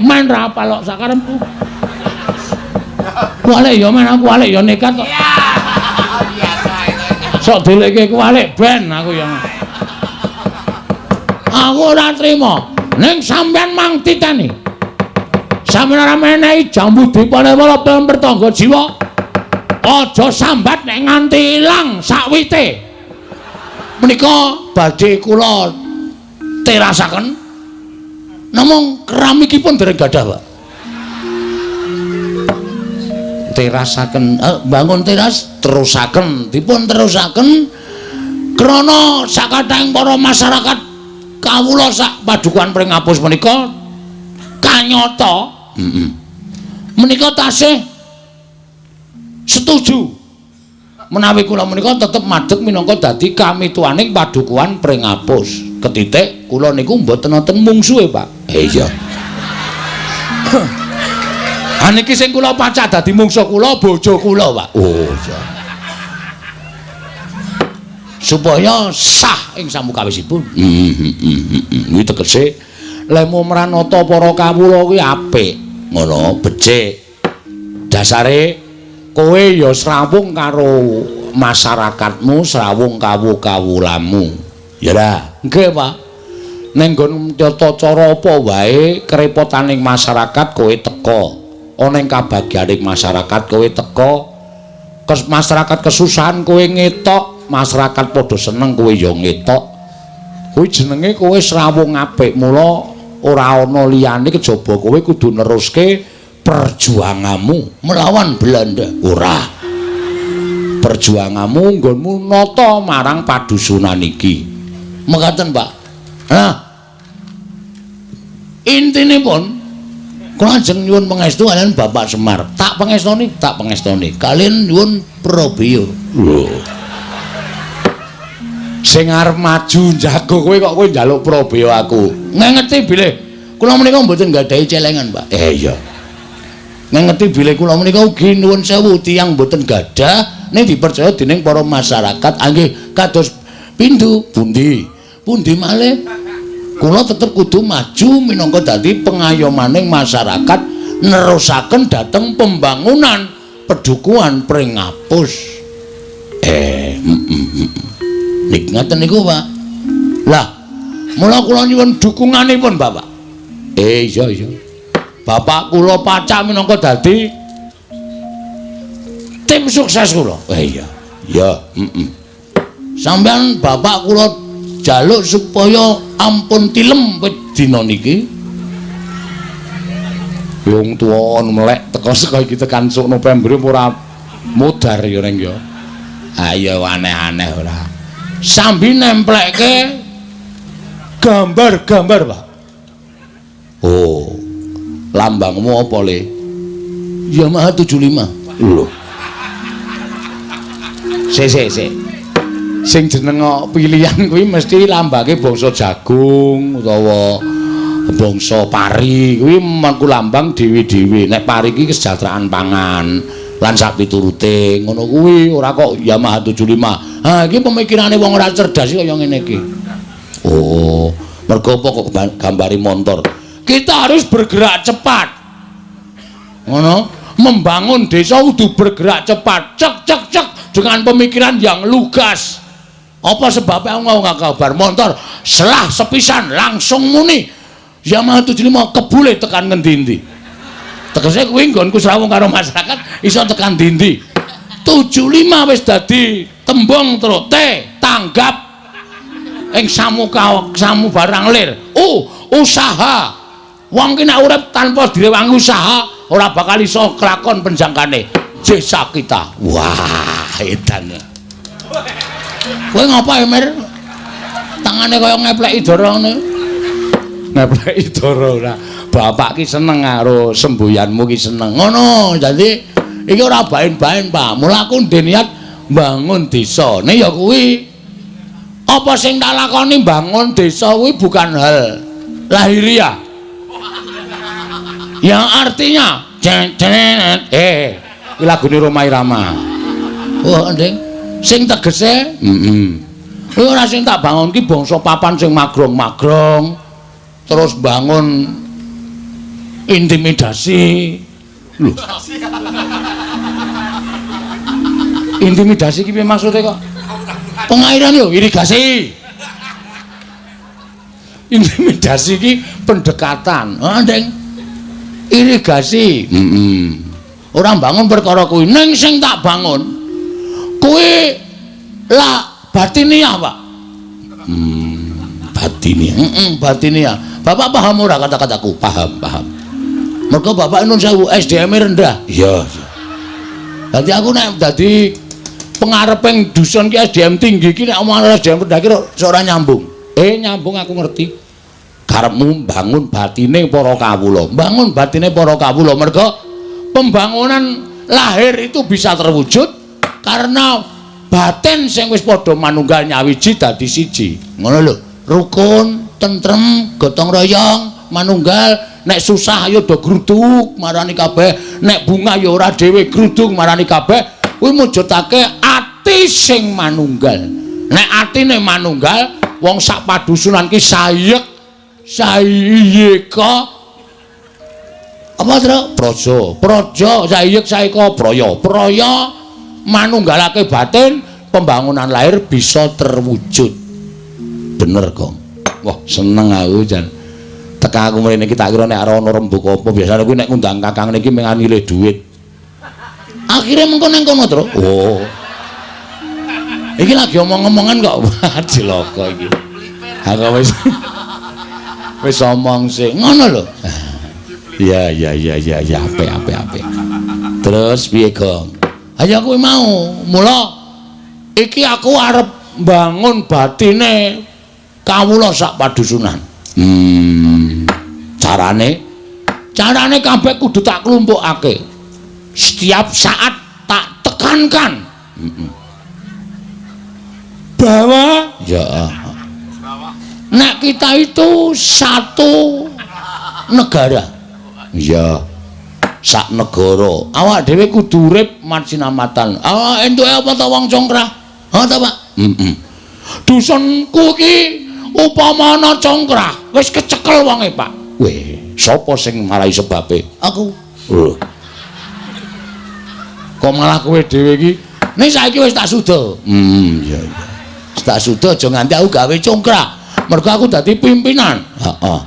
Men ra apal kok sakarepku. Kualik ya men aku kualik ya nekat kok. Sok delekke kualik ben aku ya. Aku ora trima. Ning sampean mang titeni. Sampeyan ora menehi jambu dipa nirmala pertangga jiwa. Aja sambat nek nganti ilang sakwite. Menika badhe kula terasaken. Namung keramikipun dereng gadah, Pak. Terasaken, bangun teras terusaken, dipun terusaken krana sakathahing para masyarakat kawula sak padukuhan Pringapus menika kanyata. Menika tasih setuju menawi kula menika tetep madeg minangka dadi kamituwaning padukuhan Pringapus. Ketitik kula niku mboten wonten mungsuhe, Pak. Iya. Ha niki sing kula pacak dadi mungsuh kula bojo kula, Pak. Oh, iya. Supaya sah ing samukawisipun. Kuwi tegese lemu mranata para kawula kuwi apik, ngono, becik. Dasare kowe ya srawung karo masyarakatmu, srawung kawu-kawulamu. Ya ra? Nggih, Pak. Ning nggon tata cara apa wae kerepotaning masyarakat kowe teka. Ana ing kabagyaning masyarakat kowe teka. Masyarakat kesusahan kowe ngetok, masyarakat padha seneng kowe ya ngetok. Kuwi jenenge kowe srawung apik, mula ora ana liyane kejaba kowe kudu neruske perjuanganmu melawan Belanda. Ora. Perjuanganmu nggonmu nata marang padusunan iki. Mekaten, Pak. Nah, intinipun kula ajeng nyuwun pangestu kaliyan Bapak Semar. Tak pangestoni, tak pangestoni. Kaliyan nyuwun prabeya. Lho. Sing arep maju njago kowe kok kowe njaluk prabeya aku. Ngengeti bilih kula menika mboten nggadahi celengan, Pak. Iya. Ngengeti bilih kula menika ugi nuwun sewu tiyang mboten gadah ning dipercaya dening para masyarakat anggih kados pindhu pundi. Pundi malih kula tetep kudu maju minangka dadi pengayomaning masyarakat nerusaken dhateng pembangunan pedukuhan Pringapus. Nik ngaten niku, Pak. Lah, mula kula nyuwun dukunganipun, Bapak. Iya iya. Bapak kula pacak minangka dadi tim sukses kula. Iya. Ya, heeh. Sampeyan bapak kula jaluk supaya ampun tilem wit dina niki. Wong tuwa melek teko saka iki tekan sok November ora modar ya ning ya. Ayo aneh-aneh ora. Sambi nemplekke gambar-gambar, Pak. Oh. Lambangmu apa, Le? Yamaha 75. Lho. Sik sik sik. Sing jeneng pilihan kuwi mesti lambange bangsa jagung utawa bangsa pari kuwi mengku lambang dhewe-dhewe. Nek pari iki kesejahteraan pangan lan sak piturute ngono kuwi ora kok Yamaha 75. Ha iki pemikirane wong ora cerdas iki kaya ngene iki. Oh, mergo apa kok gambari montor? Kita harus bergerak cepat. Ngono, membangun desa kudu bergerak cepat. Cek cek cek dengan pemikiran yang lugas. Apa sebabnya aku mau kabar motor selah sepisan langsung muni Yamaha 75 kebule tekan ngendi-endi. Tegese kuwi nggonku srawung karo masyarakat iso tekan ndi-ndi. 75 wis dadi tembung terus T tanggap ing samuka samu barang lir. U usaha. Wong ki nek urip tanpa direwangi usaha ora bakal iso kelakon penjangkane. Desa kita. Wah, edan. Kowe ngapa ya, Mir? Tangane kaya ngepleki dara ngene. Ngepleki dara ora. Bapak ki seneng karo semboyanmu ki seneng. Ngono, dadi iki ora baen-baen, Pak. Mula aku ndek niat mbangun desa. Nek ya kuwi apa sing tak lakoni mbangun desa kuwi bukan hal lahiriah. Yang artinya iki lagune Rhoma Irama. Oh, Nding. Sing tegese, heeh. Kuwi ora sing tak bangun ki bangsa papan sing magrong-magrong. Terus bangun Intimidasi. Lho. Intimidasi ki piye maksude kok? Pengairan yo irigasi. Intimidasi ki pendekatan. Heeh, Deng. Irigasi. Heeh. Ora bangun perkara kuwi, ning sing tak bangun kuwi lah batiniah, Pak. Batiniah. Heeh, batiniah. Bapak paham ora kata-kataku? Paham, paham. Mergo bapak nun sewu SDM-e rendah. Iya, iya. Dadi aku nek dadi pengareping dusun ki SDM tinggi ki nek omongan SDM rendah ki ora nyambung. Nyambung aku ngerti. Karepmu bangun batine para kawula. Bangun batine para kawula mergo pembangunan lahir itu bisa terwujud karena batin sing wis padha manunggal nyawiji dadi siji. Ngono lho. Rukun, tentrem, gotong royong, manunggal. Nek susah ayo do gruduk marani kabeh, nek bunga ya ora dhewe gruduk marani kabeh. Kuwi mujudake ati sing manunggal. Nek atine manunggal, wong sak padusunan ki sayek sayeka apa Tru? Praja. Praja sayek saeka praya. Praya manunggalake batin, pembangunan lahir bisa terwujud. Bener, Gong. Wah, seneng aku jan. Teka aku mrene iki tak kira nek arep ana rembug apa, biasane kuwi nek ngundang kakang niki mung nyilih dhuwit. Akhire mengko nang kono, Tru. Oh. Iki lagi omong-omongan kok. Wah, cilaka iki. Aku wis wis omong sik. Ngono lho. Iya, iya, iya, iya, iya, apik, apik, apik. Terus piye, Gong? Ayo kuwi mau. Mula iki aku arep bangun batine kawula sak padusunan. Carane? Carane kabeh kudu tak klumpukake. Setiap saat tak tekankan. Bahwa ya nek kita itu satu negara. Iya. Sak negara. Awak dhewe kudu urip masinamatan. Awak entuke apa ta wong congkrah? Ha ta, Pak? Heeh. Dusunku iki upama ana congkrah, wis kecekel wonge, Pak. Weh, sapa sing marai sebabe? Aku. Lho. Kok malah kowe dhewe iki? Ning saiki wis tak suda. Iya iya. Wis tak suda aja nganti aku gawe congkrah. Mergo aku dadi pimpinan. Heeh.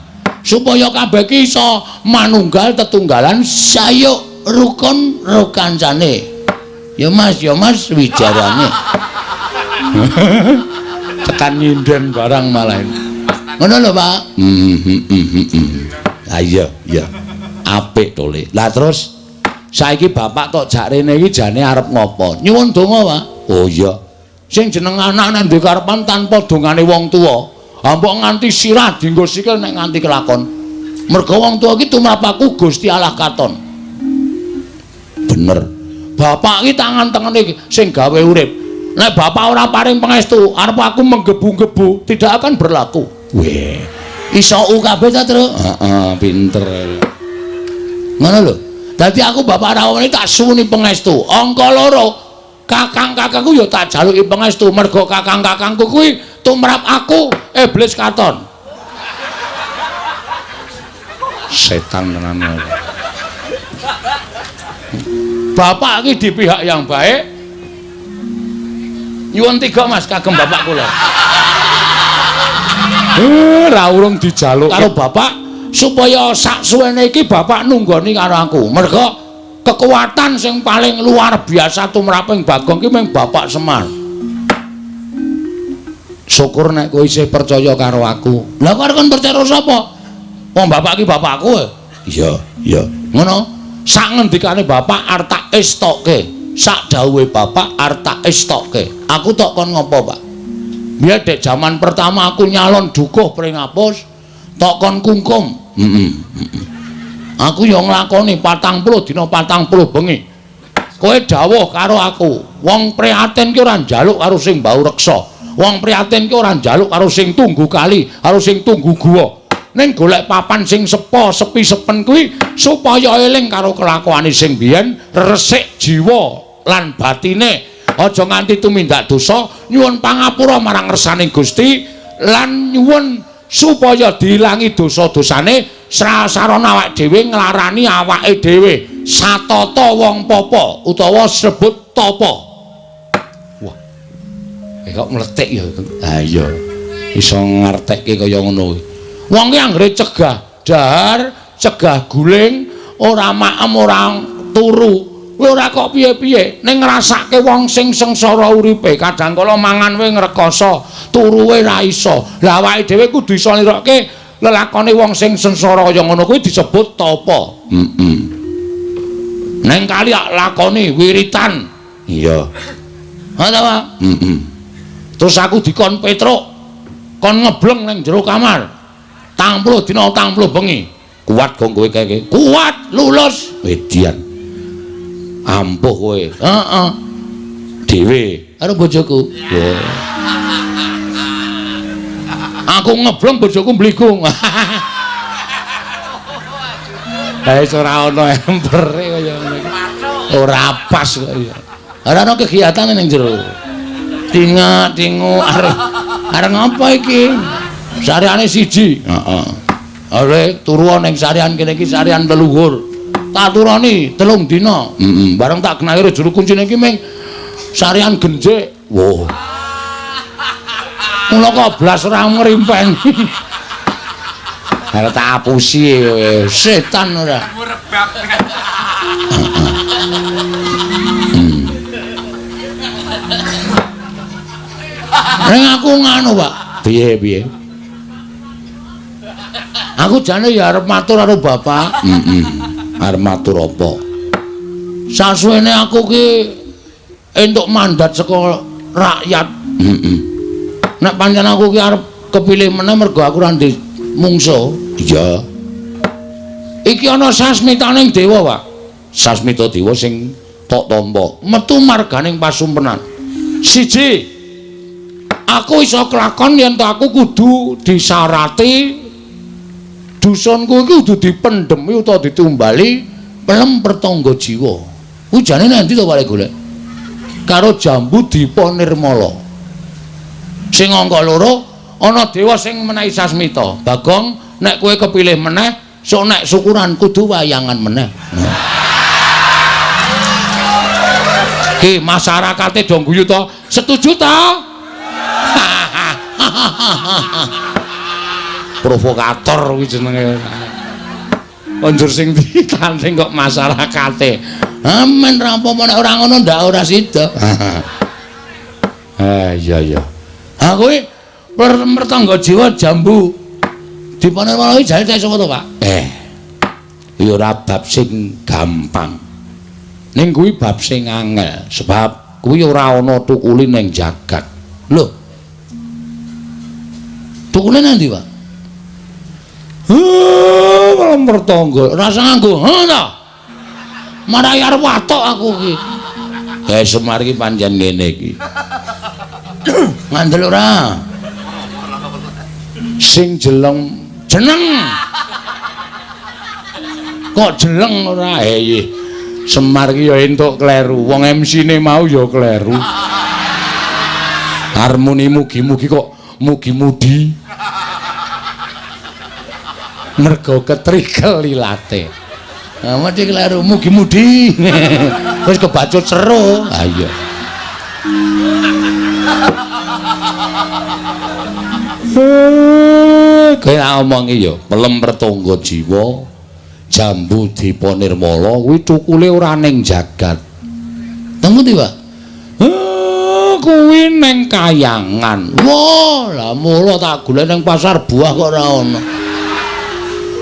Supaya kabeh iki iso manunggal tetunggalan sayuk rukun rukancane. Ya Mas, ya Mas wijarane. Tekan nyinden barang malah. Ngono lho, Pak. Ha iya, iya. Apik to, Le. Lah terus saiki bapak tok jak rene iki jane arep ngopo? Nyuwun donga, Pak. Oh iya. Sing jeneng anak nek duwe karepan tanpa dongane wong tuwa, mbok nganti sirah dienggo sikil nek nganti kelakon. Mergo wong tuwa iki tumrapaku Gusti Allah katon. Bener. Bapak iki tangan-tangane sing gawe urip. Nek bapak ora paring pangestu, arep aku menggebu-gebu tidak akan berlaku. Weh. Iso kabeh ta, Tru? Heeh, pinter. Ngono lho. Dadi aku bapak rawone tak suwuni pangestu. Angka loro, kakang-kakangku ya tak jaluki pangestu mergo kakang-kakangku kuwi tumrap aku iblis katon. Setan tenan. Bapak iki di pihak yang baik. Nyuwun tiga Mas kagem bapak kula. Ra urung dijaluk karo bapak supaya sak suwene iki bapak nunggoni karo aku. Mergo kekuatan sing paling luar biasa tumraping Bagong ki mung Bapak Semar. Syukur nek kowe isih percaya karo aku. Lah kok arep kon percaya karo sapa? Wong bapak ki bapakku. Iya, iya. Ngono. Sak ngendikane bapak arep tak estoke. Sak dawuhe bapak arep tak estoke. Aku tok kon ngopo, Pak? Biyen dek jaman pertama aku nyalon dukuh Pringapus, tok kon kungkum. Heeh. Aku ya nglakoni 40 dina 40 bengi. Kowe dawuh karo aku, wong prihatin ki ora njaluk karo sing bau reksa. Wong prihatin ki ora njaluk karo sing tunggu kali, karo sing tunggu guwa. Ning golek papan sing sepo, sepi sepen kuwi supaya eling karo kelakuane sing biyen, resik jiwa lan batine. Aja nganti tumindak dosa, nyuwun pangapura marang ngersaning Gusti lan nyuwun Supaya diilangi dosa-dosane, sarana awake dhewe nglarani awake dhewe satata wong papa utawa sebut tapa. Wah. Kok mletik ya. Ha iya. Iso ngertekke kaya ngono kuwi. Wong ki anggere cegah dahar, cegah guling, ora maem, ora turu. Kuwi ora kok piye-piye, ning ngrasake wong sing sengsara uripe, kadang kala mangan wae ngrekoso, turu wae ra iso. Lah awake dhewe kudu iso nirokke lelakone wong sing sengsara kaya ngono kuwi disebut tapa. Heeh. Neng kali lakoni wiritan. Iya. Ha ta, Pak? Heeh. Terus aku dikon Petruk, kon ngebleng ning jero kamar. 40 dina 40 bengi. Kuat gong kowe kae? Kuat, lulus. Edian. Ampuh kowe. Heeh. Dhewe karo bojoku. Wah. Aku ngebleng bojoku mbligung. Ha wis ora ana empere kaya ngene iki. Ora pas kok ya. Ora ana kegiatan ning jero. Tingak-tingu arep ngapa iki? Sareane siji. Heeh. Are turu ning sarean kene iki sarean leluhur. Tak turoni 3 dina. Heeh. Bareng tak genahke juru kuncine iki ming sarean genjik. Wah. Mula kok blas ora ngrimpeni. Arep tak apusi setan ora. Ning aku nganu, Pak. Piye-piye? Aku jane ya arep matur karo bapak. Heeh. Arep matur apa? Sasuwene aku ki entuk mandat saka rakyat. Heeh. Nek pancen aku ki arep kepilih meneh mergo aku ora ndek mungsuh. Iya. Iki ana sasmitaning dewa, Pak. Sasmita dewa sing tok tampa metu marganing pasumpenan. Siji, aku iso kelakon yen to aku kudu disarati dusunku iki kudu dipendhemi utawa ditumbali pelem pertangga jiwa. Kuwi jane nang ndi to Pak golek? Karo jambu Dipa Nirmala. Sing angka 2 ana dewa sing menehi sasmita. Bagong, nek kowe kepilih meneh, sok nek syukuran kudu wayangan meneh. Ki masyarakate do guyu to? Setuju to? Provokator kuwi jenenge. Konjur sing ditanding kok masyarakate. Amen ra apa-apa nek ora ngono ndak ora sida. Ha iya iya. Ha kuwi pertangga jiwa jambu Dipa Nirmala iki jane cek sapa to, Pak? Ya ora bab sing gampang. Ning kuwi bab sing angel, sebab kuwi ora ana tukule ning jagat. Lho. Tukule nang ndi, Pak? Heh, malah mertangga. Rasa nganggo, ha ta? Marai arep watok aku iki. Eh, Semar iki pancen ngene iki. Ngandel ora? Sing jeleng jeneng. Kok jeleng ora? Eh, Semar iki ya entuk kleru. Wong MC-ne mau ya kleru. Harmoni mugi-mugi kok mugi-mudi. Mergo ketrikel ilate. Nah, mesti kleru mugi-mudi. Wis kebacut seru. Ha iya. Kowe omongi ya, pelem pertangga jiwa jambu Dipa Nirmala kuwi tukule ora ning jagat. Teng pundi, Pak? Kuwi ning kayangan. Wah, lah mula tak golek ning pasar buah kok ora ana.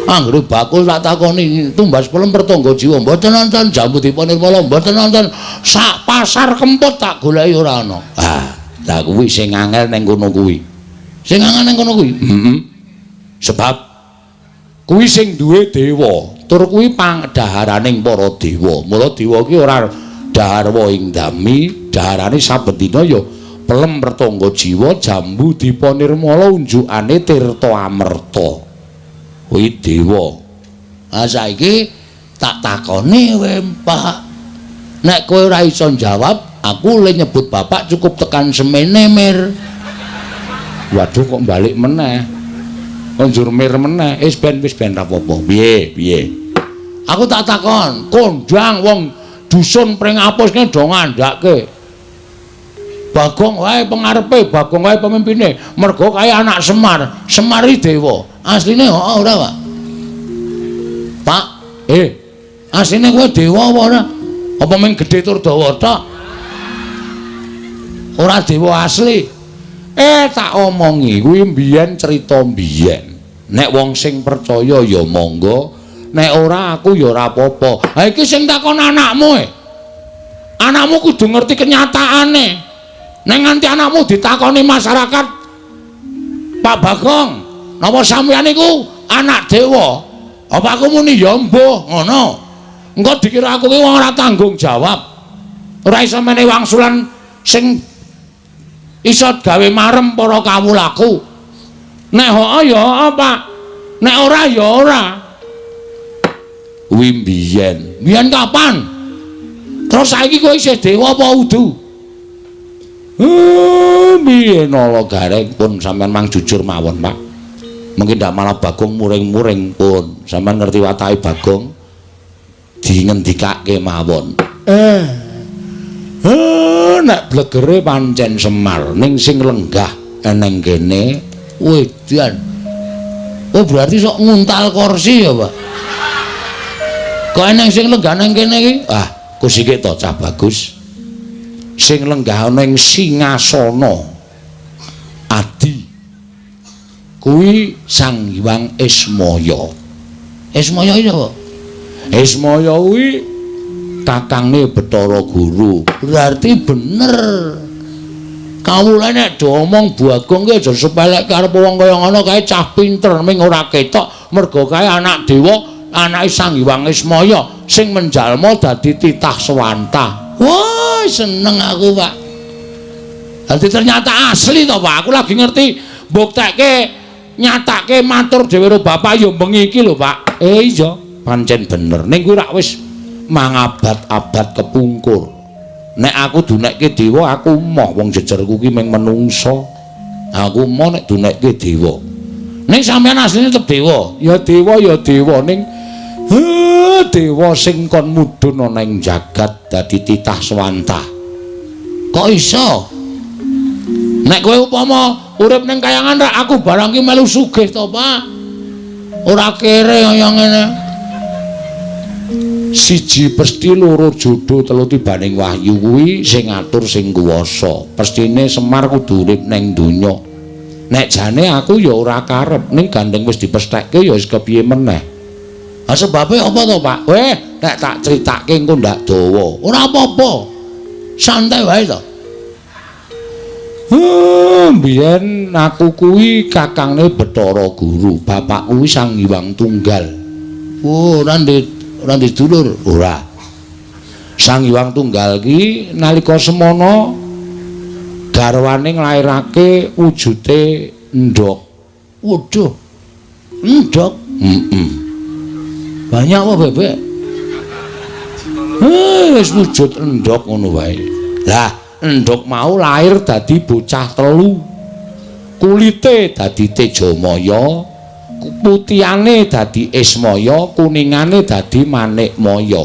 Anggere bakul tak takoni tumbas pelem pertangga jiwa mboten nonton jambu Dipa Nirmala mboten nonton sak pasar Kempot tak goleki ora ana. Ah, lah kuwi sing angel ning kono kuwi. Sing angel ning kono kuwi. Heeh. Sebab kuwi sing duwe dewa, tur kuwi pangdaharaning para dewa. Mula dewa ki ora dahar ing dami, daharane saben dina ya pelem pertangga jiwa jambu Dipa Nirmala unjukane Tirta Amerta. Kuwi dewa. Ha saiki tak takoni kowe, Pak. Nek kowe ora iso njawab, aku le nyebut bapak cukup tekan semene, Mir. Waduh kok balik meneh. Njur mir meneh, wis ben ra apa-apa. Piye, piye? Aku tak takon, kondang wong dusun Pringapus ki do ngandhake. Bagong wae pengarepe, Bagong wae pemimpine. Mergo kae anak Semar, Semar iki dewa. Asline heeh ora, Pak? Pak, asline kowe dewa apa ora? Apa mung gedhe tur dawa tok? Ora dewa asli. Tak omongi kuwi mbiyen cerita mbiyen. Nek wong sing percaya ya monggo, nek ora aku ya ora apa-apa. Ha iki sing takon anakmu e. Anakmu kudu ngerti kenyataane. Nek nganti anakmu ditakoni masyarakat, Pak Bagong, napa sampeyan niku anak dewa? Apa aku muni ya mbuh ngono. Engko dikira aku ki wong ora tanggung jawab. Ora iso menehi wangsulan sing iso gawe marem para kawulaku. Nek heeh ya heeh, Pak. Nek ora ya ora. Kuwi mbiyen. Mbiyen kapan? Terus saiki kowe isih dewa apa udu? Mbiyen ala gareng pun sampean mang jujur mawon, Pak. Mungkin ndak malah Bagong muring-muring pun. Sampean ngerti watake Bagong dingendikake mawon. Nek blegere pancen Semar ning sing lenggah eneng kene wedan. Oh berarti sok nguntal kursi ya, Pak. Kok eneng sing lenggah nang kene iki? Ah, kusike to cah bagus. Sing lenggah ning singasana adi kuwi Sang Hyang Ismaya. Ismaya iki sapa? Ismaya kuwi kakangne Bathara Guru. Berarti bener. Kawula nek do omong Bagong ki aja sepelekke arep wong kaya ngono kae cah pinter ming ora ketok mergo kae anak dewa, anake Sang Hyang Ismaya sing menjalma dadi titah swanta. Wah, seneng aku, Pak. Dadi ternyata asli to, Pak. Aku lagi ngerti mbuktekke nyatake matur dhewe karo bapak ya bengi iki lho, Pak. Iya, pancen bener. Ning kuwi rak wis mangabad-abad kepungkur. Nek aku dunekke dewa, aku moh wong jejerku ki mung menungsa. Aku moh nek dunekke dewa. Ning sampeyan asline tetep dewa. Ya dewa ya dewa ning dewa sing kon mudhun ana ing jagat dadi titah swanta. Kok iso? Nek kowe upama urip ning kayangan rak aku barang ki melu sugih to, Pak. Ora kere kaya ngene. Siji pesti loro jodo telu tibaning wahyu kuwi sing ngatur sing kuwasa. Pestine Semar kudu urip ning donya. Nek jane aku ya ora karep ning gandeng wis dipesthekke ya wis kepiye meneh. Ha sebabe apa to, Pak? Weh, nek tak critake engko ndak dawa. Ora apa-apa. Santai wae to. Mbiyen aku kuwi kakangne Bathara Guru, bapak kuwi Sang Hyang Tunggal. Oh, ora ndek dulur, ora. Sang Hyang Tunggal ki nalika semono garwane nglairake wujute endhog. Waduh. Endhog? Heeh. Banyak apa bebek? Wis wujud endhog ngono wae. Lah, endhog mau lahir dadi bocah telu. Kulite dadi Tejamaya, putihane dadi Ismaya, kuningane dadi Manikmaya.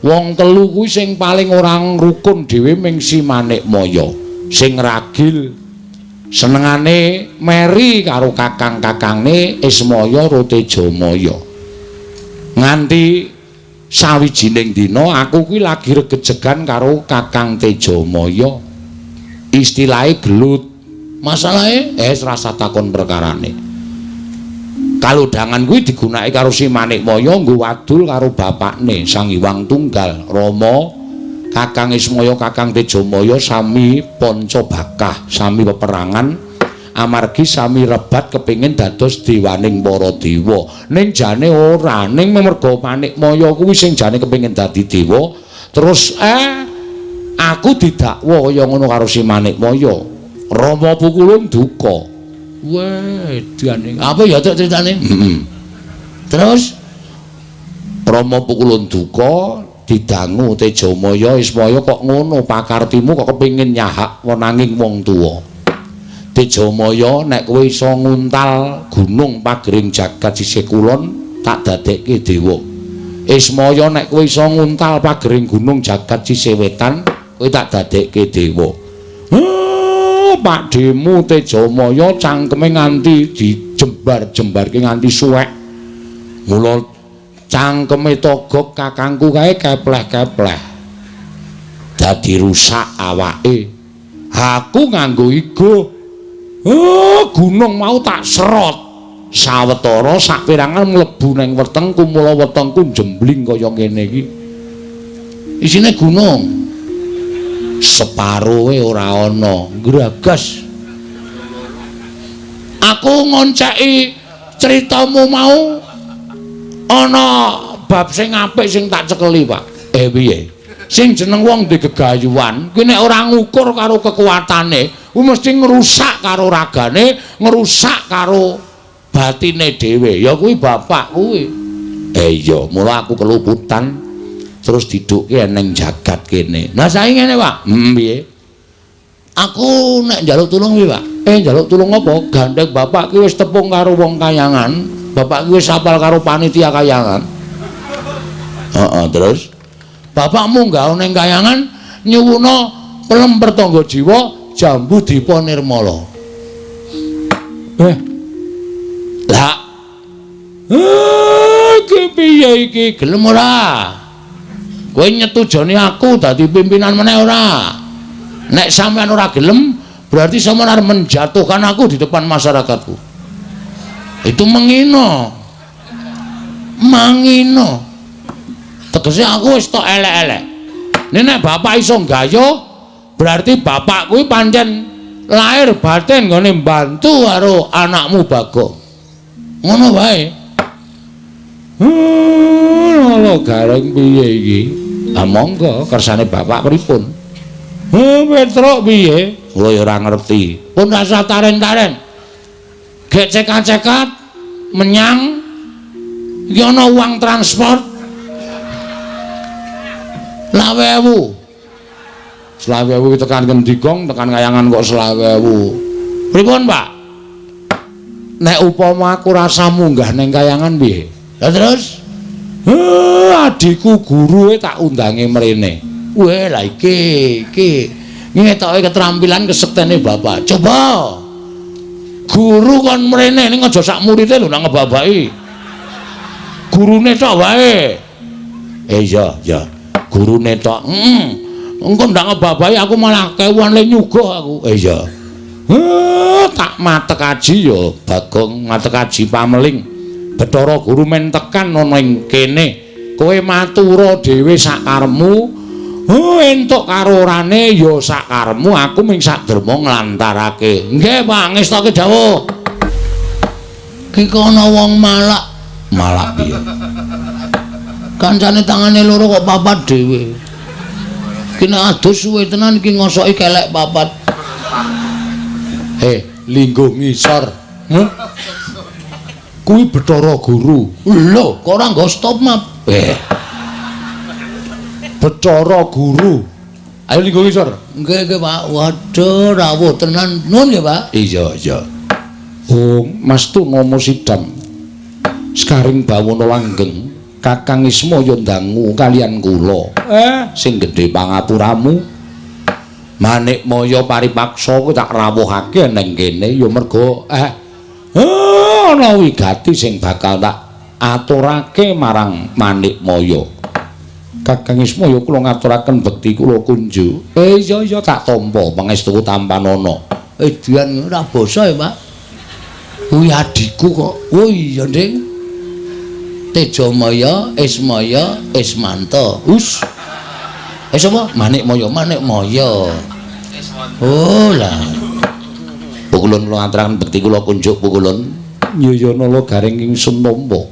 Wong telu kuwi sing paling ora rukun dhewe ming si Manikmaya, sing ragil senengane meri karo kakang-kakangne Ismaya ro Tejamaya. Nganti sawijining dina aku kuwi lagi regejegan karo Kakang Tejamaya. Istilahe gelut. Masalahe rasa takon perkarane. Kalodhangan kuwi digunakake karo si Manikmaya nggo wadul karo bapakne Sang Hyang Tunggal Rama. Kakang Ismaya Kakang Tejamaya sami panca bakah, sami peperangan amargi sami rebat kepingin dados dewaning para dewa. Ning jane ora, ning merga Manikmaya kuwi sing jane kepingin dadi dewa, terus aku didakwa kaya ngono karo si Manikmaya. Rama Pukulun duka. Wedane. Apa ya tok critane? Heeh. Terus Rama Pukulun duka didangu Tejamaya Ismaya kok ngono pakartimu kok kepingin nyahak wenanging wong tuwa. Tejamaya nek kowe iso nguntal gunung pagering jagat sisih kulon tak dadekke dewa. Ismaya nek kowe iso nguntal pagering gunung jagat sisih wetan kowe tak dadekke dewa. Pakdhemu Tejamaya cangkeme nganti dijembar-jembarke nganti suwek. Mula cangkeme Togog kakangku kae kepleh-kepleh. Dadi rusak awake. Aku nganggo igo. Oh, gunung mau tak serot. Sawetara saperangan mlebu nang wetengku, mula wetengku jembling kaya ngene iki. Isine gunung. Separoe ora ana, gragas. Aku ngonceki critamu mau ana bab sing apik sing tak cekeli, Pak. Piye? Sing jeneng wong ndek gegayuhan, kuwi nek ora ngukur karo kekuatane, kuwi mesti ngrusak karo ragane, ngrusak karo batine dhewe. Ya kuwi bapak kuwi. Iya, mula aku keluputan terus didukke ning jagat kene. Lah saiki ngene, Pak. Piye? Aku nek njaluk tulung piye, Pak? Njaluk tulung apa? Gandeng bapak ki wis tepung karo wong kayangan, bapak ki wis apal karo panitia kayangan. Heeh, terus bapakmu nggawe ning kayangan nyuwuna pelem pertangga jiwa jambu dipa nirmala. Lah. Iki piye iki? Gelem ora? Kowe nyetujoni aku dadi pimpinan meneh ora? Nek sampean ora gelem, berarti sampean arep menjatuhkan aku di depan masyarakatku. Itu mengino. Mangino. Tegese aku wis tok elek-elek. Nek bapak iso nggayuh, berarti bapak kuwi pancen lahir batin nggone mbantu karo anakmu Bagong. Ngono wae. Lho gareng piye iki? Ah monggo kersane bapak pripun? Petruk piye? Kula ya ora ngerti. Pun rasa taren-taren. Gek cekat-cekat menyang iki ana uang transport 20.000. 20.000 tekan ngendi gong, tekan kayangan kok 20.000. Pripun, Pak? Nek upama aku rasa munggah ning kayangan piye? Lah terus adikku gurue tak undange mrene. Weh, lah iki iki ngetoke keterampilan kesektene bapak. Coba guru kon mrene ning aja sak murite lho nang ngebabaki. Gurune tok wae. Iya, iya. Gurune tok. Heeh. Engko ndak ngebabahi aku malah kewuan le nyuguh aku. Iya. Tak matek aji ya Bagong, matek aji pameling. Bathara guru men tekan ana ing kene. Kowe matura dhewe sakaremu. Entuk karo orane ya sakaremu, aku ming sak derma nglantarake. Nggih, Pak, ngestoke dawuh. Ki kono wong malak. Malak piye? Kancane tangane loro kok papat dhewe. Ki nek adus suwe tenan iki ngosoki kelek papat. Lingguh ngisor. Huh? Kuwi Bathara Guru. Lho, kok ora nggo stop map? Bathara Guru. Ayo lingguh ngisor. Nggih, nggih, Pak. Waduh, rawuh tenan. Nuwun nggih, Pak. Iya, iya. Oh, Mas Tunomo Sidam. Sekaring bawana langgeng, Kakang Ismaya ndangu kalian kula. Sing gedhe pangapuramu. Manikmaya paripaksa kuwi tak rawuhake ning kene ya mergo ana wigati sing bakal tak aturake marang Manikmaya. Kakang Ismaya kula ngaturaken bekti kula kunjuk. Iya iya tak tampa pangestu tampanana. Edian ora basa ya, Pak. Kuwi adhiku kok. Oh iya, Ding. Tejamaya, Ismaya, Ismanta. Us. Sapa? Manikmaya, Manikmaya. Oh lah. Pukulun kula ngaturaken bekti kula kunjuk pukulun. Ya nala garing ingsun tampa.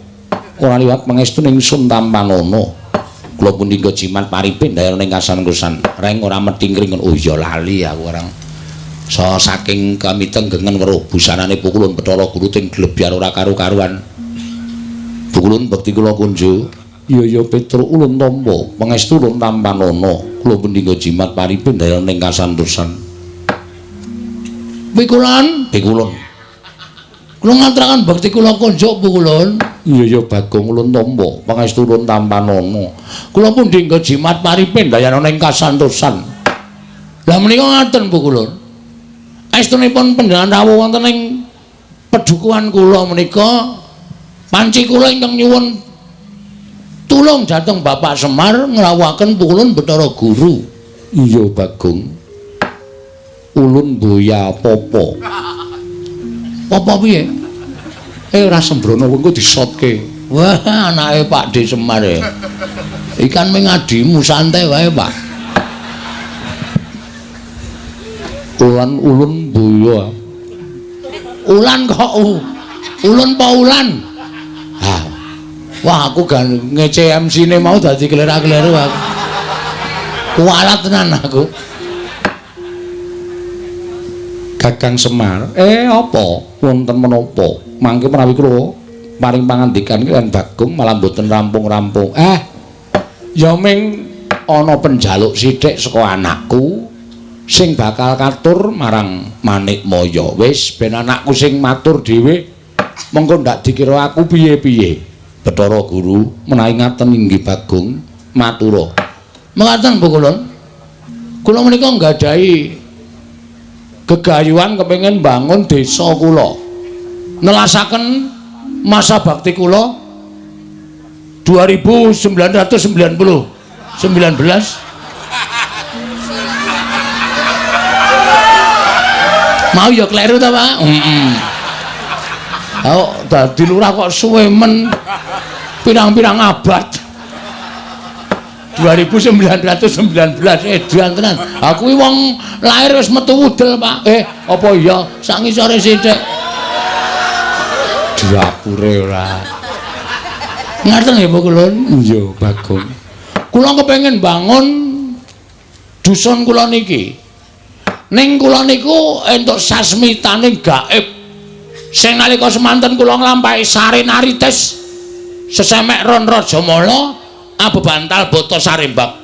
Ora liwat pangestu ingsun tampanana. Kula punika jimat paripin dayana ing kasan-kusan. Reng ora methingkring. Oh iya lali aku orang. So saking kamitenggengen weruh busanane pukulun Bathara Guru ting glebyar ora karu-karuan. Pukulun bekti kula kunjuk. Ya ya Petruk ulun tampa pangestu ulun tampanana. Kula punika jimat paripin dayana ing kasantosan. Pikulon, pikulon. Kula ngaturaken bekti kula kunjuk Pukulun. Iya ya Bagong ulun tampa, pangestu ulun tampanana. Kula pundi nggo jimat paripin dayana ing kasantosan. Lah menika ngaten Pukulun. Estunipun panjenengan rawuh wonten ing pedukuhan kula menika panci kula ingkang nyuwun tulung dhateng Bapak Semar ngrawuhaken Pukulun Bathara Guru. Iya Bagong. Ulun boya apa-apa. Apa piye? Ora sembrono engko disotke. Wah, anake Pak D Semar e. Ikan ming adimu santai wae, Pak. Ulan ulun boya. Ulan kok ulun pa ulan? Ha. Wah, aku gan ngece MC-ne mau dadi klera-kleru aku. Kualat tenan aku. Kakang Semar, apa? Wonten menapa? Mangke menawi kula paring pangandikan kaliyan Bagong malah mboten rampung-rampung. Ya ming ana penjaluk sithik saka anakku sing bakal katur marang Manikmaya. Wis ben anakku sing matur dhewe, mengko ndak dikira aku piye-piye. Bathara Guru menawi ngaten inggih Bagong matura. Mekaten Pukulun. Kula menika nggadahi gegayuhan kepengin bangun desa kula. Nelasaken masa bakti kula 2990 19. Mau ya kleru ta, Pak? Heeh. Oh, dadi lurah kok suwe men pirang-pirang abad. 2919 edan tenan. Aku iki wong lahir wis metu wudel, Pak. Apa iya sak ngisore sithik. Dapure ora. Ngaten nggih Pukulun? Iya, Bagong. Kula kepengin bangun dusun kula niki. Ning kula niku entuk sasmitane gaib. Sing nalika semanten kula nglampahi sarenarites sesemek ron Rajamala abebantal bata sarembak.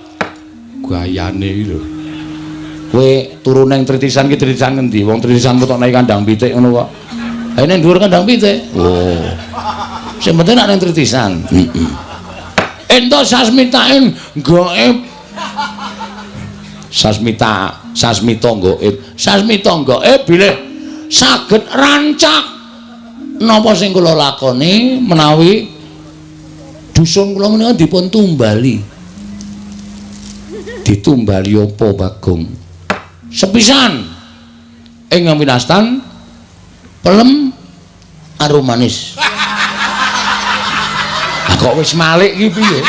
Gayane iki lho. Kowe turu ning tritisan ki tritisan ngendi? Wong tritisan kok nek kandang pitik ngono kok. Ha ning dhuwur kandang pitik. Oh. Sing penting nek ning tritisan. Heeh. Entuk sasmitane gaib. Sasmita, sasmita gaib. Sasmita gaib bilih saged rancak napa sing kula lakoni menawi dusun kula menika dipun tumbali. Ditumbali apa, Bagong? Sepisan ing winastan pelem arum manis. Lah kok wis malik iki piye?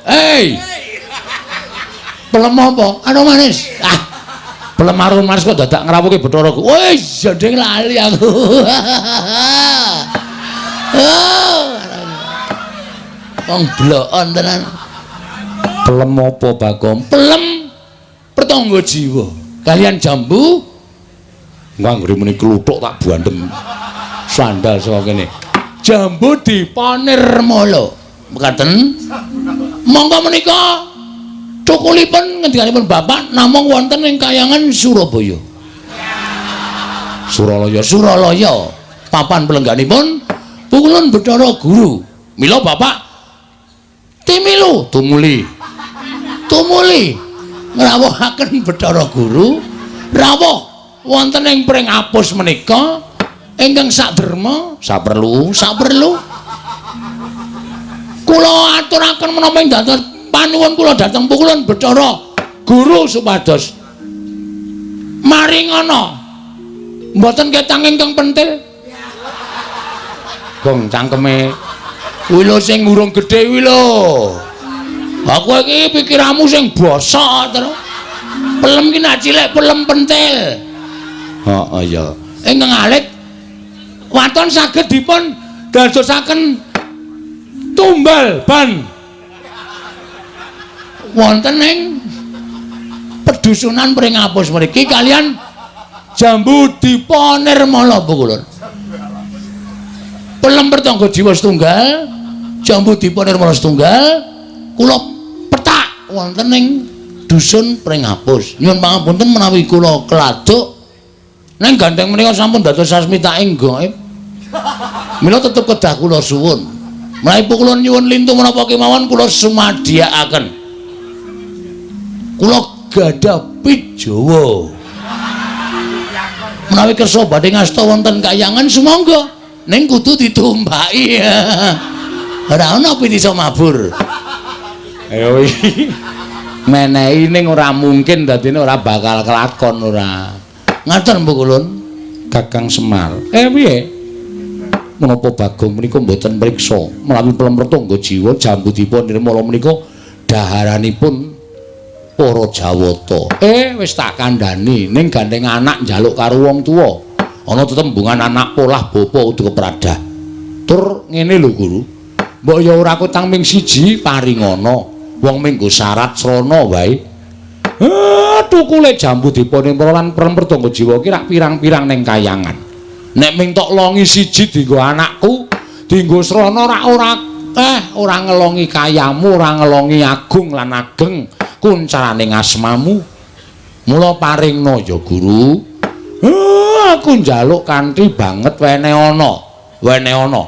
Hei. Pelem apa? Arum manis. Ah. Pelem arum manis kok dadak ngrawuhke Bathara Guru. Wis jadeng lali aku. Wong blokon tenan. Pelem apa, Bagong? Pelem pertangga jiwa. Kalian jambu nganggere muni kluthuk tak bandem. Sandal saka kene. Jambu dipanirmala. Mekaten. Monggo menika cukulipun ngendikanipun Bapak namung wonten ing kayangan Surabaya. Suralaya, Suralaya. Papan pelengganipun Pukulun Bathara Guru. Mila Bapak timilu tumuli. Tumuli ngrawuhaken Bathara Guru rawuh wonten ing pring apus menika ingkang saderma saperlu saperlu kula aturaken menapa ing dados panuwun kula dhateng Pukulun Bathara Guru supados maringana mboten ketang ingkang pentil. Gong cangkeme kuwi lho sing urung gedhe kuwi lho. Aku iki pikiranmu sing bosok terus. Pelem ki nak cilik pelem pentil. Heeh ya. Ingkang alit waton saged dipun dadosaken tumbal ban wonten ing pedusunan Pringapus mriki kalian jambu diponirmala Pukulun. Pelem pertangga jiwa setunggal, jambu diponirmala setunggal, kula petak wonten ing Dusun Pringapus. Nyuwun pangapunten menawi kula keladuk. Neng gandeng menika sampun dados sasmitaing gaib. Mila tetep kedah kula suwun. Menawi kula nyuwun lintu menapa kemawon kula sumadiyakaken. Kula gadah pit Jawa. Menawi kersa badhe ngasta wonten kayangan sumangga, ning kudu ditumpaki. Ora ana pit iso mabur. Ayo iki. Menehi ning ora mungkin dadine ora bakal kelakon ora. Ngaten Mbok Ulun, Kakang Semar. Piye? Menapa Bagong menika mboten mriksa menawi Plemretangga Jiwa Jambudipa Nirmala menika daharanipun para Jawata. Wis tak kandhani ning gandeng anak njaluk karo wong tuwa. Ana tetembungan anak polah bapa udu kepradah. Tur ngene lho Guru. Mbok ya ora kutang ming siji paringana. Wong minggu syarat srana wae. Tukule Jambudipa Nirmala lan Plemretangga Jiwa ki rak pirang-pirang ning kayangan. Nek ming tok longi siji dienggo anakku, dienggo srana rak ora ora ngelongi kayamu, ora ngelongi agung lan ageng kuncaraning asmamu. Mula paringna ya Guru. Aku njaluk kanthi banget wene ana, wene ana.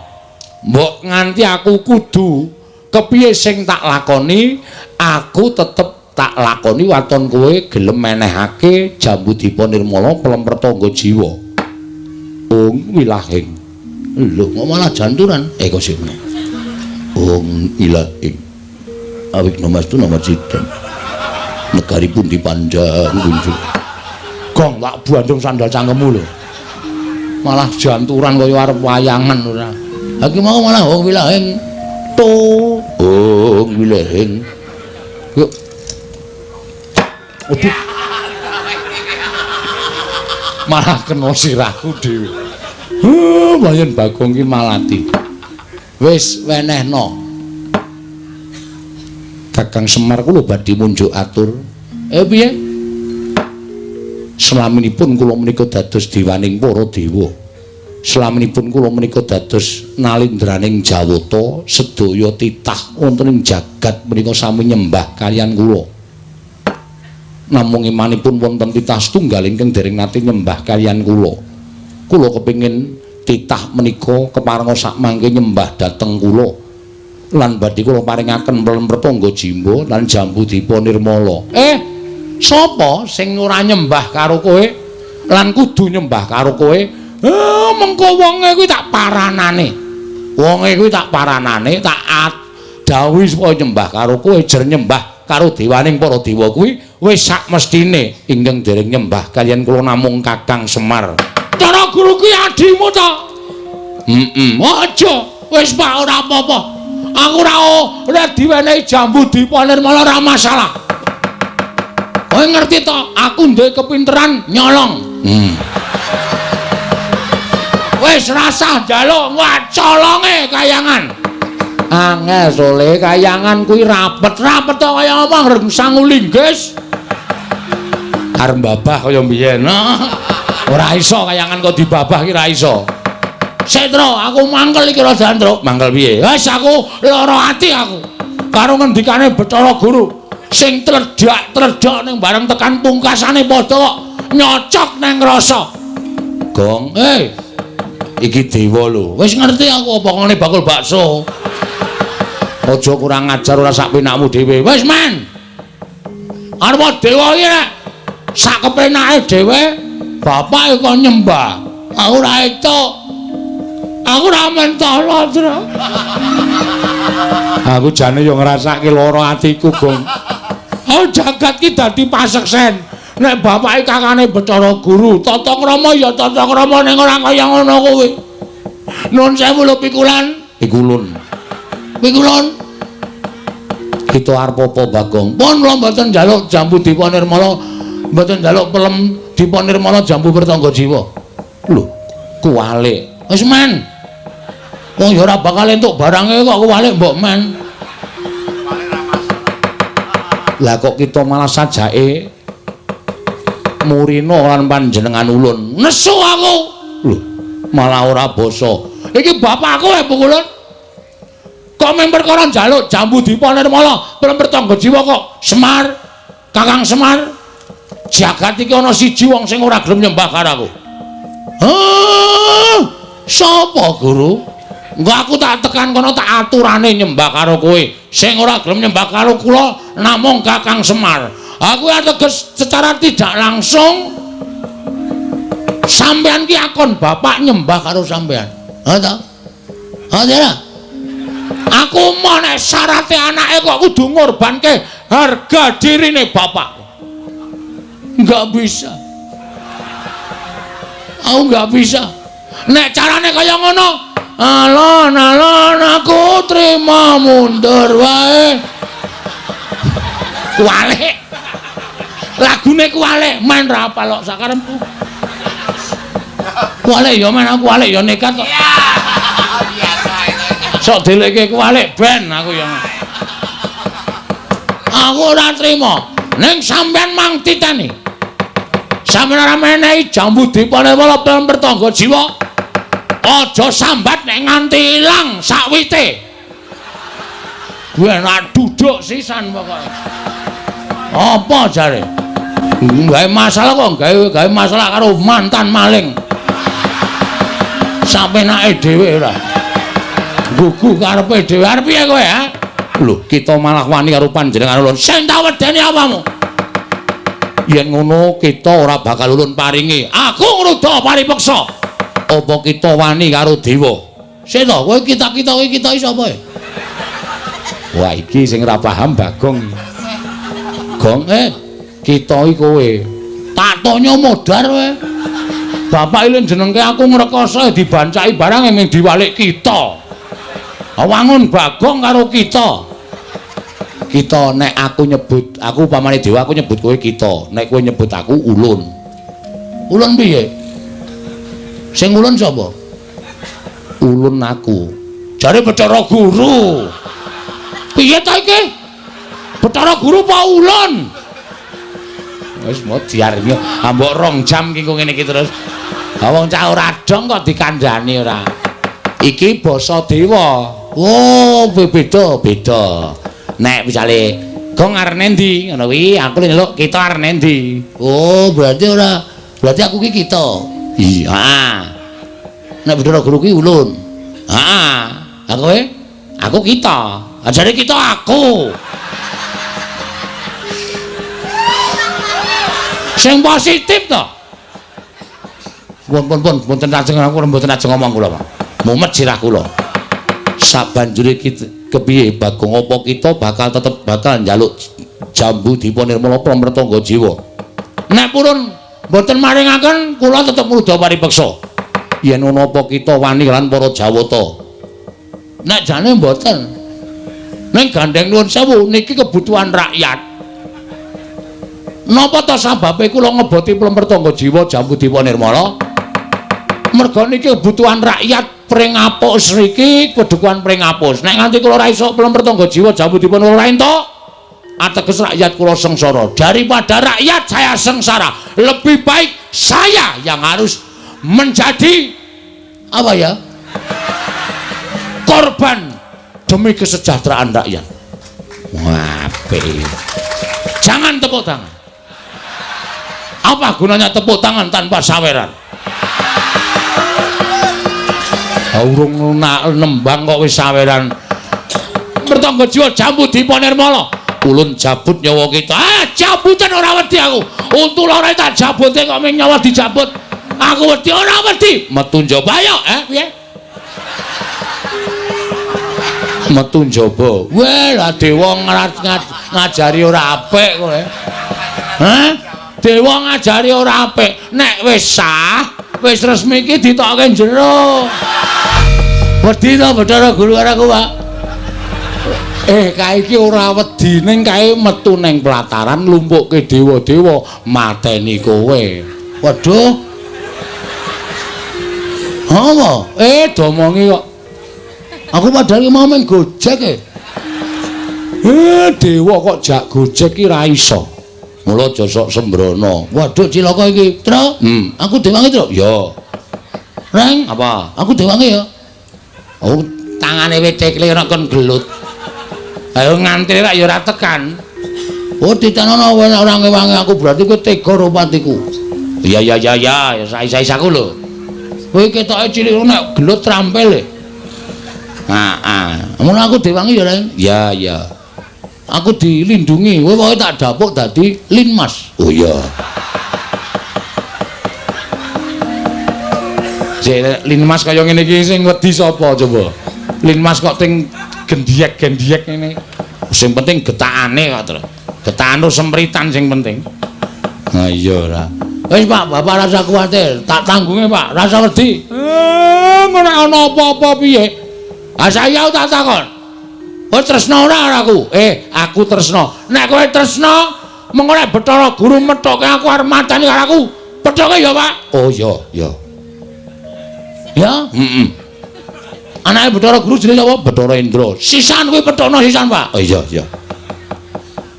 Mbok nganti aku kudu kepiye sing tak lakoni, aku tetep tak lakoni waton kowe gelem menehake Jambudipa Nirmala Plemretangga Jiwa. Ung wilahing. Lho kok malah janturan? Kok sik. Ung ilahing. Awik namastu nama cidam. Negari pundi panjang kunjung. Gong tak bandung sandal cangkemmu lho. Malah janturan kaya arep wayangan ora. Ha iki mau malah ung wilahing. To, ung wilahing. Yuk. Aduh. Malah kena sirahku dhewe. Wayan Bagong ki malati. Wis wenehno. Kakang Semar kula badhe munjuk atur. Piye? Selaminipun kula menika dados dewaning para dewa. Selaminipun kula menika dados nalindraning Jawata, sedaya titah wonten ing jagat menika sami nyembah kaliyan kula. Namung imanipun wonten titah setunggal ingkang dereng nate nyembah kaliyan kula. Kula kepingin titah menika keparenga sakmangke nyembah dhateng kula. Lan badhe kula paringaken Plemretangga Jiwa lan Jambudipa Nirmala. Sapa sing ora nyembah karo kowe lan kudu nyembah karo kowe? Mengko wonge kuwi tak paranane. Wonge kuwi tak paranane, tak dawuhi supaya nyembah karo kowe, jer nyembah karo dewaning para dewa kuwi wis sak mestine ingkang dereng nyembah kaliyan kula namung Kakang Semar. Cara guru kuwi adimu to? Heeh. Aja, wis Pak ora apa-apa. Aku ora diwenehi Jambudipa Nirmala ora masalah. Kowe ngerti to, aku duwe kepinteran nyolong. Wis rasah njaluk colonge kayangan. Angel sole kayangan kuwi rapet-rapet to kaya apa ngreng sangu linggis. Arep babah kaya mbiyen. Ora iso kayangan kok dibabah ki ora iso. Setro, aku mangkel iki rada Truk. Mangkel piye? Wis aku lara ati aku. Karo ngendikane Bathara Guru sing tledhak-tledhak ning bareng tekan pungkasane padha kok nyocok nang rasa. Gong, iki dewa lho. Wis ngerti aku apa ngene bakul bakso. Aja kurang ajar ora sak penakmu dhewe. Wis men. Arep dewa iki nek sak kepenake dhewe bapake kon nyembah. Aku ora entuk. Aku ora mentolo, Tru. Aku jane yo ngrasake lara atiku, Gong. Oh, jagat ki dadi paseksen. Nek bapake kakane Bathara Guru, tata krama ya tata krama ning ora kaya ngono kuwi. Nun sewu lho pikulan. Pikulun. Pikulun. Kita arep apa, Bagong? Pun kula mboten njaluk Jambudipa Nirmala, mboten njaluk pelem Dipa Nirmala Jambu Pertangga Jiwa. Lho, kuwalik. Wis men. Wong ya ora bakal entuk barange kok kuwalik mbok men. Lah kok kita malah sajake murina lan panjenengan ulun. Nesu aku. Lho, malah ora basa. Iki bapakku e Pukulun. Kok mung perkara njaluk Jambudipa Nirmala, pelem Pertangga Jiwa kok Semar. Kakang Semar, jagat iki ana siji wong sing ora gelem nyembah karo aku. Hah? Sapa, Guru? Engko aku tak tekan kono tak aturane nyembah karo kowe. Sing ora gelem nyembah karo kula namung Kakang Semar. Aku ateges secara tidak langsung sampean ki akon bapak nyembah karo sampean. Ha ta? Ha ta? Aku mau nek syarate anake kok kudu ngorbanke harga dirine bapak. Enggak bisa. Aku enggak bisa. Nek carane kaya ngono, alon-alon aku trima mundur wae. Kuwalik. Lagune kuwalik, men ra apal kok sakarepku. Kuwalik ya men aku kuwalik ya nekat kok. Sok delekke kuwalik ben aku ya. Aku ora trima. Ning sampean mang titeni. Sampeyan ora menehi jambu dipa nirmala pertangga jiwa. Aja sambat nek nganti ilang sakwite. Kuwi enak duduk sisan pokoke. Apa jare? Gawe masalah kok gawe masalah karo mantan maling. Sampenake dhewe ora. Gugu karepe dhewe arep piye kowe, ha? Lho, kita malah wani karo panjenengan ulun. Sing tak wedeni apamu? Yen ngono kita ora bakal ulun paringi. Aku ngruda paripeksa. Apa kita wani karo dewa? Sik to, kowe kita-kita kowe kita iki sapa? Wah, iki sing ora paham Bagong. Gong kita iki kowe. Tak tonyo modar kowe. Bapak ilin jenengke aku ngrekoso dibancaki barang ming diwalik kita. Wangun Bagong karo kita. Kita nek aku nyebut, aku pamane dewa aku nyebut kowe kita. Nek kowe nyebut aku ulun. Ulun piye? Sing ulun sapa? Ulun aku. Jare Bathara Guru. Piye ta iki? Bathara Guru apa ulun? Wis mau diarni ambok 2 jam ki ngene iki terus. Ha wong cah ora dong kok dikandhani ora. Iki basa dewa. Oh, beda beda. Nek misale Gong arep nendi ngono kuwi, aku nyeluk kita arep nendi. Oh, berarti ora, berarti aku ki kita. Iya, heeh. Nek Bathara Guru ki ulun. Heeh. Lah kowe? Aku kita. Jare kita aku. Sing positif to. Pun pun pun mboten ajeng aku mboten ajeng ngomong kula, Pak. Mumet sirah kula. Sabanjure kepiye Bagong apa kita bakal tetep bakal njaluk jambu dipa nirmala pramretangga jiwa. Nek purun mboten maringaken kula tetep ngruda paripeksa. Yen ngono apa kita wani lan para Jawata. Nek jane mboten. Ning gandeng nuwun sewu niki kebutuhan rakyat. Napa ta sababe kula ngeboti plempertangga jiwa jambu dipa nirmala? Merga niki kebutuhan rakyat Pringapus niki kedukuhan Pringapus. Nek nganti kula ora iso plempertangga jiwa jambu dipa ora entuk, ateges rakyat kula sengsara. Daripada rakyat saya sengsara, lebih baik saya yang harus menjadi apa ya? Korban demi kesejahteraan rakyat. Wah, apik. Jangan tepuk tangan. Apa gunanya tepuk tangan tanpa saweran? Urung nembang kok wis saweran. Pertangga jiwa jambu dipa nirmala. Ulun jabut nyawa kita. Ah, jabutan ora wedi aku. Untu loro tak jabute kok ming nyawa dijabut. Aku wedi ora wedi. Metu njaba ayo, piye? Metu njaba. Weh, lah dewa ngajari ora apik kowe. Hah? Dewa ngajari ora apik. Nek wis sah, wis resmi iki ditokke jero. Wedi to Bathara Guru karo aku, Pak? Kae iki ora wedi ning kae metu ning pelataran lumpukke dewa-dewa mateni kowe. Waduh. Apa? Domongi kok. Aku padahal mau main Gojek e. Dewa kok jak Gojek ki ra iso. Mula aja sok sembrono. Waduh cilaka iki, Tru. Aku dewangi, Tru. Ya. Reng, apa? Aku dewangi ya. Oh, tangane wit tekle ora kon gelut. Ayo ngantri rak ya ora tekan. Oh, titenono ora ngewangi aku berarti kowe tega karo patiku. Iya iya iya ya, ya sais-sais aku lho. Kowe ketoke cilik nek gelut trampil e. Heeh. Ngono aku diwangi ya, Reng. Iya iya. Aku dilindungi, kowe pokoke tak dapuk dadi Linmas. Oh iya. Jek Linmas kaya ngene iki sing wedi sapa coba? Linmas kok ting gendiyek-gendiyek ngene. Sing penting getakane kok, Tru. Getakan sempritan sing penting. Ha iya ora. Wis Pak, Bapak rasa kuwatir, tak tanggunge Pak, rasa wedi. Ngono ana apa-apa piye? Ha saya tak takon. Kowe tresna ora karo aku? Aku tresna. Nek kowe tresna, mengko nek Bathara Guru methoke aku arep mateni karo aku. Pethoke ya, Pak. Oh iya, iya. Ya, heeh. Anake Bathara Guru jenenge sapa? Bathara Indra. Sisan kuwi pethokno sisan, Pak. Oh iya, iya.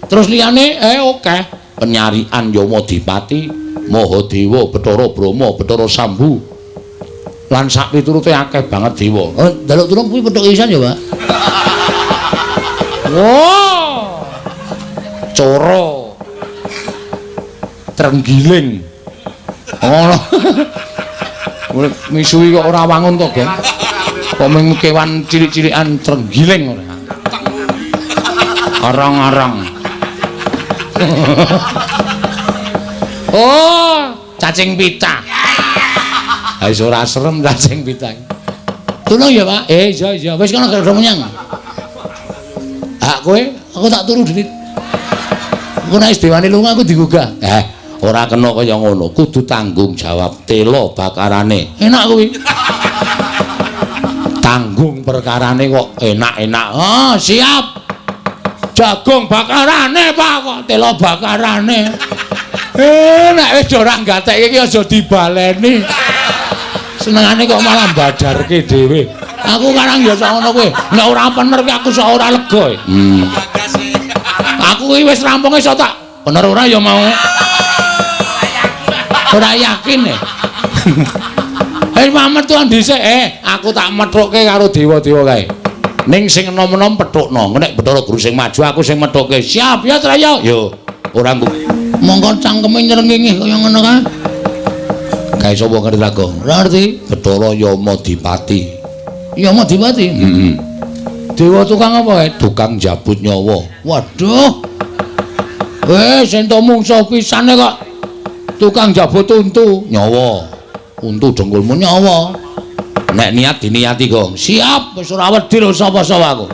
Terus liyane oke. Penyarian Yamadipati, Mahadewa, Bathara Brahma, Bathara Sambu. Lan sak piturute akeh banget dewa. Oh, njaluk tulung kuwi pethoke sisan ya, Pak. Wah. Coro. Trenggiling. Ngono. Misuwi kok ora wangun to, Geng. Kok mung kewan cilik-cilikan trenggiling ora. Arang-arang. Oh, cacing pita. Ha wis ora serem cacing pita. Tulung ya, Pak. Iya iya, wis kono gak menyang. Hak kowe, aku tak turu dhewe. Engko nek wis dewane lunga aku digugah. Ora kena kaya ngono, kudu tanggung jawab tela bakarane. Enak kuwi. Tanggung perkarane kok enak-enak. Oh, siap. Jagung bakarane, Pak, kok tela bakarane. Nek wis ora gatekke iki aja dibaleni. Senengane kok malah badarke dhewe. Aku karang ya sak ngono kuwi. Nek ora bener ki aku sak ora lega. Aku iki wis rampung iso tak bener ora ya mau. Ora yakin e. Mamet tuan dhisik, aku tak methukke karo dewa-dewa kae. Ning sing enom-enom pethukno, nek Bathara Guru sing maju aku sing methukke. Siap ya, Traya. Yo, ora mongko cangkeme nyrengenge kaya ngono kae. Kae sapa ngerti Bagong? Ora ngerti. Bathara Yamadipati. Yamadipati? Heeh. Dewa tukang apa kae? Tukang njabut nyawa. Waduh. Wis ento mungsuh pisane kok. Tukang njabut untu nyawa. Untu dengkulmu nyawa. Nek niat diniati, Gong. Siap, wis ora wedi lho sapa-sapa aku.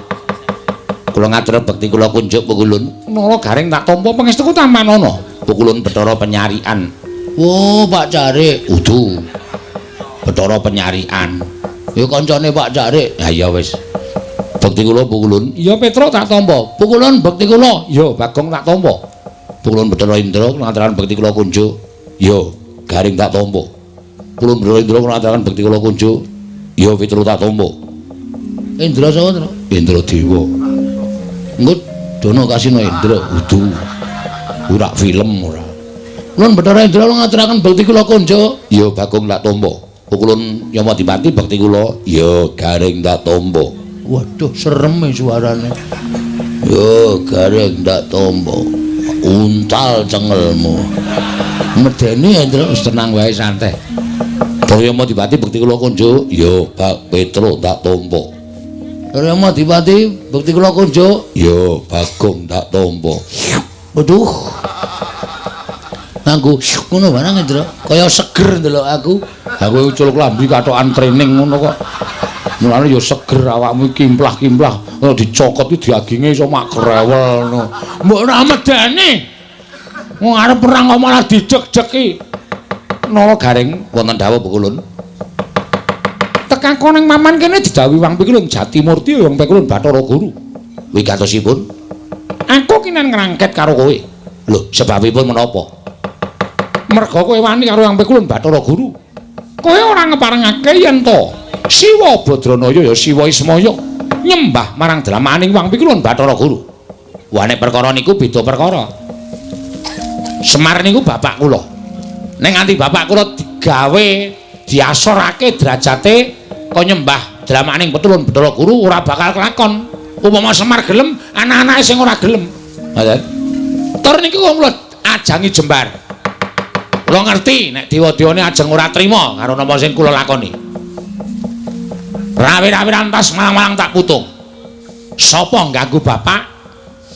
Kula ngatur bekti kula kunjuk pukulun. Nara Garing tak tampa pangestuku tampanana. Pukulun Bathara Penyarian. Oh, Pak Carik. Udu. Bathara Penyarian. Ya kancane Pak Carik. Ha iya wis. Bekti kula pukulun. Iya Petruk tak tampa. Pukulun bekti kula. Ya Bagong tak tampa. Pukulun Bathara Indra kula ngaturaken bekti kula kunjuk. Ya Garing tak tampa. Pukulun Bathara Indra kula ngaturaken bekti kula kunjuk. Ya Petruk tak tampa. Indra sapa, Tru? Indra Dewa. Engko dono kasino Indra. Udu. Ora film ora. Kulun Bathara Indra kula ngaturaken bekti kula kunjuk. Ya Bagong tak tampa. Pukulun Yamadipati bekti kula. Ya Garing tak tampa. Waduh, serem e suarane. Ya Garing tak tampa. Untal cengelmu. Medeni Indra wis tenang wae santai. Bathara Yamadipati bekti kula kunjuk. Ya Bak Petruk tak tampa. Bathara Yamadipati bekti kula kunjuk. Ya Bagong tak tampa. Waduh. Nganggo ngono barang Indra, kaya seger ndelok aku. Aku ucul klambi katokan training ngono kok. Mulane ya seger awakmu kimplah-kimplah, dicokot iki daginge iso mak grewel ngono. Mbok ora medeni. Wong arep perang kok malah dideg-degi. Nara Garing wonten dawuh pukulun. Tekako ning maman kene didhawuhi Wang Pikulun Jatimurti Wang Pikulun Bathara Guru. Wigatosipun aku kinan ngrangket karo kowe. Lho, sebabipun menapa? Merga kowe wani karo Yang Pikulun Bathara Guru. Kowe ora ngeparengake yen to Siwa Badranaya ya Siwa Ismaya nyembah marang dramaning Wang Pikulun Bathara Guru. Wah nek perkara niku beda perkara. Semar niku bapak kula. Nek nganti bapak kula digawe diasorake derajate kok nyembah dramaning Petulun Bathara Guru ora bakal kelakon. Upama Semar gelem, anak-anake sing ora gelem. Ngoten. Tur niku kula ajangi jembar. Kula ngerti nek dewa-dewane ajeng ora trima karo napa sing kula lakoni. Rawi-rawi rantas malang-malang tak putung. Sapa ngganggu bapak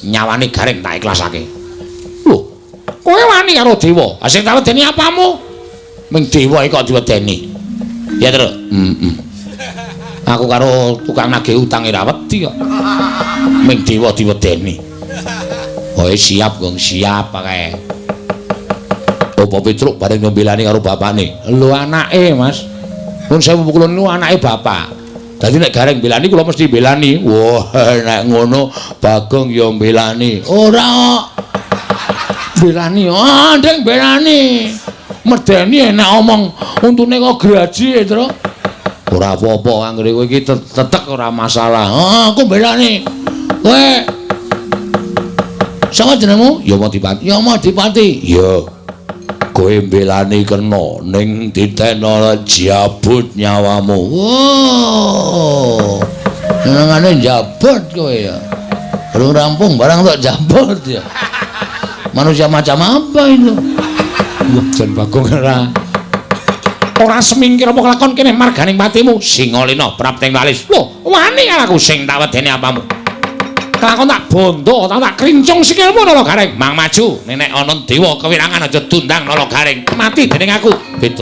nyawane Gareng tak ikhlasake. Lho, kowe wani karo dewa? Ha sing tak wedeni apamu? Ming dewa iki kok diwedeni. Ya, Tru. Heeh. Aku karo tukang nagih utang ora wedi kok. Ming dewa diwedeni. Oh, siap, Gong, siap kae. Opo Petruk bareng nyembelani karo bapakne. Lho anake, Mas. Nun sewu kula niku anake bapak. Dadi nek Gareng mbelani kula mesti mbelani. Wah, nek ngono Bagong ya mbelani. Ora kok. Mbelani, ah, ndeng mbelani. Medeni enak omong untune kok graji, Tru. Ora apa-apa, anggere kowe iki tetek ora masalah. Ah, aku mbelani. Kowe sapa jenengmu? Yamadipati. Yamadipati. Ya. Kowe mbelani kena ning ditena jabut nyawamu. Wow. Senengane jabut kowe ya. Durung rampung barang tok jabut ya. Manusia macam apa itu? Wah, jan Bagong ora semingkir apa kelakon kene marganing patimu. Singalena prapting walis. Lho, wani aku sing tak wedeni apamu. Kelakon tak bondo, tak krincung sikilmu Nala Gareng. Mang maju, nek ana dewa kewirangan aja dundang Nala Gareng. Mati dening aku.